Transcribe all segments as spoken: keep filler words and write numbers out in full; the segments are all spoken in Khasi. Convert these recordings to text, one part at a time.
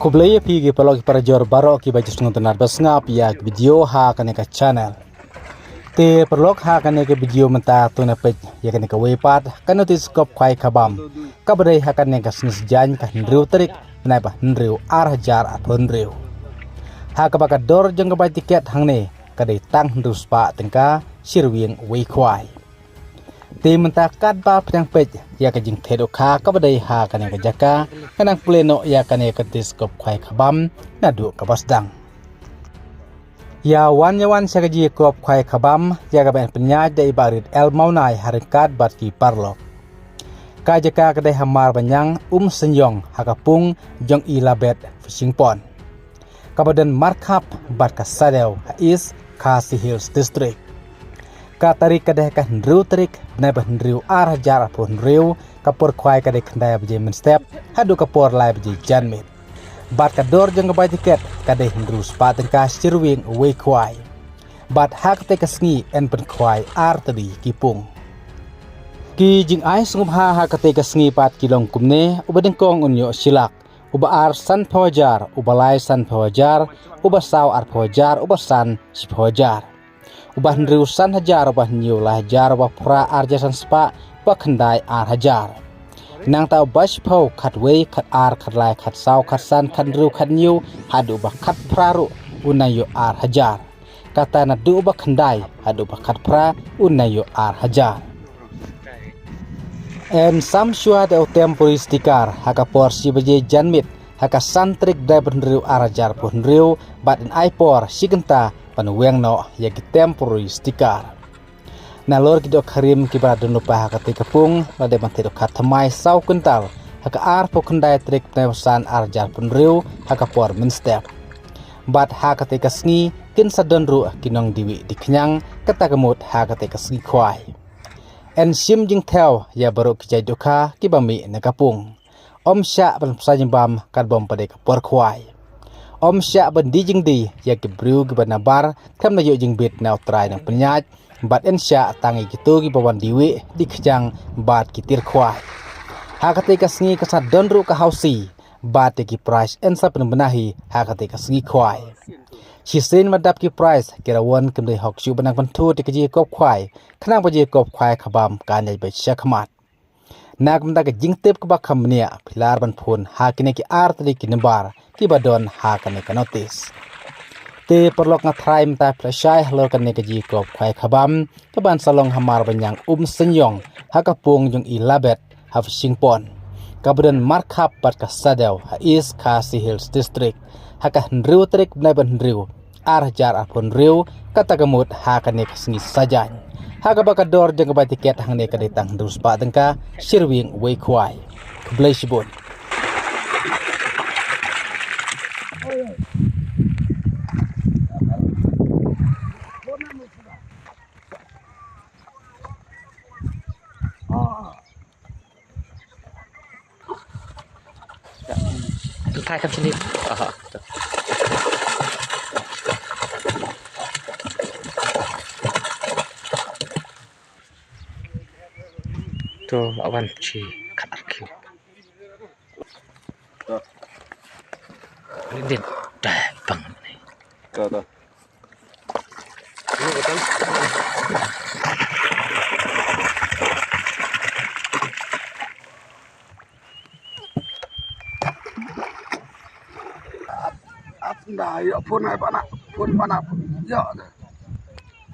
Khublei ïa phi ki paralok ki parajor baroh kiba ju sngewtynnat ba sngap ïa ki video ha kane ka channel. Te paralok, ha kane ka video mynta to ngin peit ïa kane kawei pat ka notis kop khwai khabam kaba dei ha kane ka sngi Saitjaiñ ka hynriew tarik bnai ba hynriew ar hajar arphew hynriew. Ha kaba ka dor jong ka bai tiket hangne ka dei tang hynriew spah tyngka shi rwiang wei khwai. Te mynta katba pdiang peit ïa ka jingtheh dohkha kaba dei ha kane ka jaka, ngan nang plie noh ïa kane ka notis kop khwai khabam naduh kaba sdang. Ïa wan ïa wan sha ka jingïakop khwai khabam ïa kaba pynïaid da i Bah Rit L Mawnai ha ryngkat bad ki paralok. Ka jaka ka dei ha Marbaniang, Umsynïong, ha ka pung jong i Labet Fishing Pond, kaba don markhap bad ka Sadew ha East Khasi Hills District. Ka tarik ka dei ka hynriew tarik bnai ba hynriew ar hajar arphew hynriew, ka por khwai ka dei khyndai baje mynstep haduh ka por lai baje janmiet. Bad ka dor jong ka bai tiket ka dei hynriew spah tyngka shi rwiang wei khwai. Bad ha katei ka sngi yn pynkhwai ar tylli ki pung. Ki jingai sngewbha ha katei ka sngi pat ki long kumne: uba nyngkong un ïoh shi lak, uba ar sanphew hajar, uba lai sanphew hajar, uba saw arphew hajar, uba san shiphew hajar. Uba hynriew san hajar, uba hynñiew lai hajar, uba phra ar hajar san spah, uba khyndai ar hajar. Nangta uba shiphew khatwei, khatar, khatlai, khatsaw, khatsan, khathynriew, khathynñiew haduh uba khatphra ruh un nang ïoh ar hajar. Kata naduh uba khyndai haduh uba khatphra un nang ïoh ar hajar. Yn sam shuwa da u temporary sticker ha ka por shi baje janmiet ha ka san tarik bnai ba hynriew ar hajar arphew hynriew, bad yn ai por shi kynta ban weng noh ïa ki temporary sticker. Nalor ki dohkha rim kiba la don lypa ha katei ka pung la dei ban theh dohkha thymmai saw kwintal ha ka arphew khyndai tarik bnai ba san ar hajar arphew hynriew ha ka por mynstep. Bad ha katei ka sngi kin sa don ruh ki nongdie wieh die khñiang, kata ka mut ha katei ka sngi khwai. Yn shim jingthew ïa baroh ki jait dohkha kiba mih na ka pung. Ym shah ban pynshai jingbam katba ym pat dei ka por khwai. Ym shah ban die jingdie ïa ki briew kiba nabar khlem da ïoh jingbit na u trai nongpynïaid, bad yn shah tang ïa kito kiba wan die wieh die khñiang bad ki tiar khwai. Ha katei ka sngi ka sa don ruh ka hausi, bad ïa ki prize yn sa pynbna hi ha katei ka sngi khwai. Shisien ba dap ki prize, ki rawon kim dei hok shuh ban nang pynthut ïa ka jingïakop khwai, khnang ba jingïakop khwai khabam kan ïaid beit shakhmat. Na ka bynta ka jingtip kaba kham bniah, phi lah ban phone ha kine ki ar tylli ki number kiba don ha kane ka notis. Te paralok, nga tharai mynta phi la shai halor kane ka jingïakop khwai khabam kaban sa long ha Marbaniang, Umsynïong, ha ka pung jong i Labet ha Fishing Pond, kaba don markhap bad ka Sadew ha East Khasi Hills District ha ka hynriew tarik bnai ba hynriew ar hajar arphew hynriew, kata ka mut ha kane ka sngi Saitjaiñ. Ha kaba ka dor jong ka bai tiket hangne ka dei tang hynriew spah tyngka shi rwiang wei khwai. Khublei shibun. Thai kam sini. Aha. To, awan chi khat arki. Dah bang ni. To, to. Ap, ap, dah, ya, phone ai, panak. Phone, panak. Ya, dah.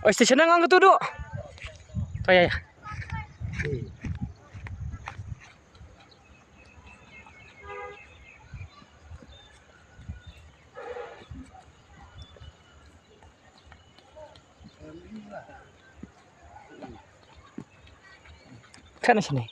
Oi, station nang ang tu, Dok. To, ya, ya. Kan sini.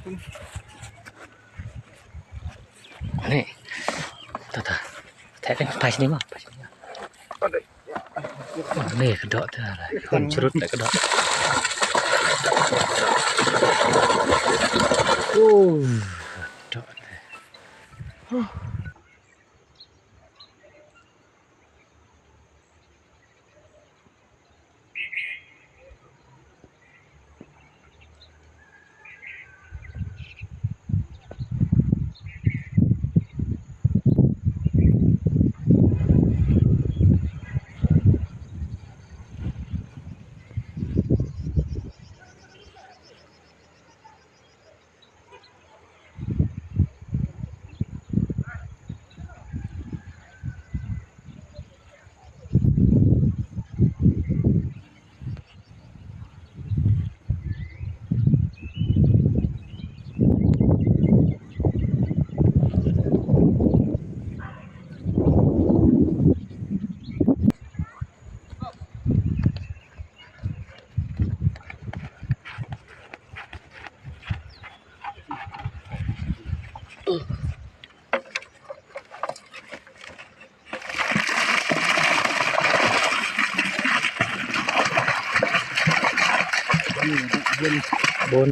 Ni. Ta ta. Ta ta, pas ni ma, pas ni ma. Ni ka doh ta. Kan cerut ka doh. Oh. Doh. Bun.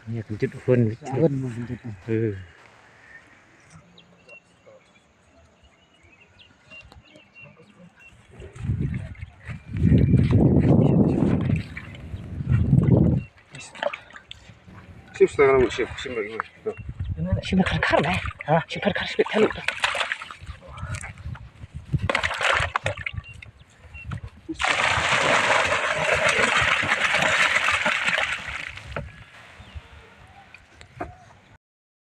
Ïa, kynjut hun. Hun, kynjut. Hmm. Shim sdang, shim, shim lagi. Shim kharkhar, eh? Ha? Shim kharkhar, shim kharkhar.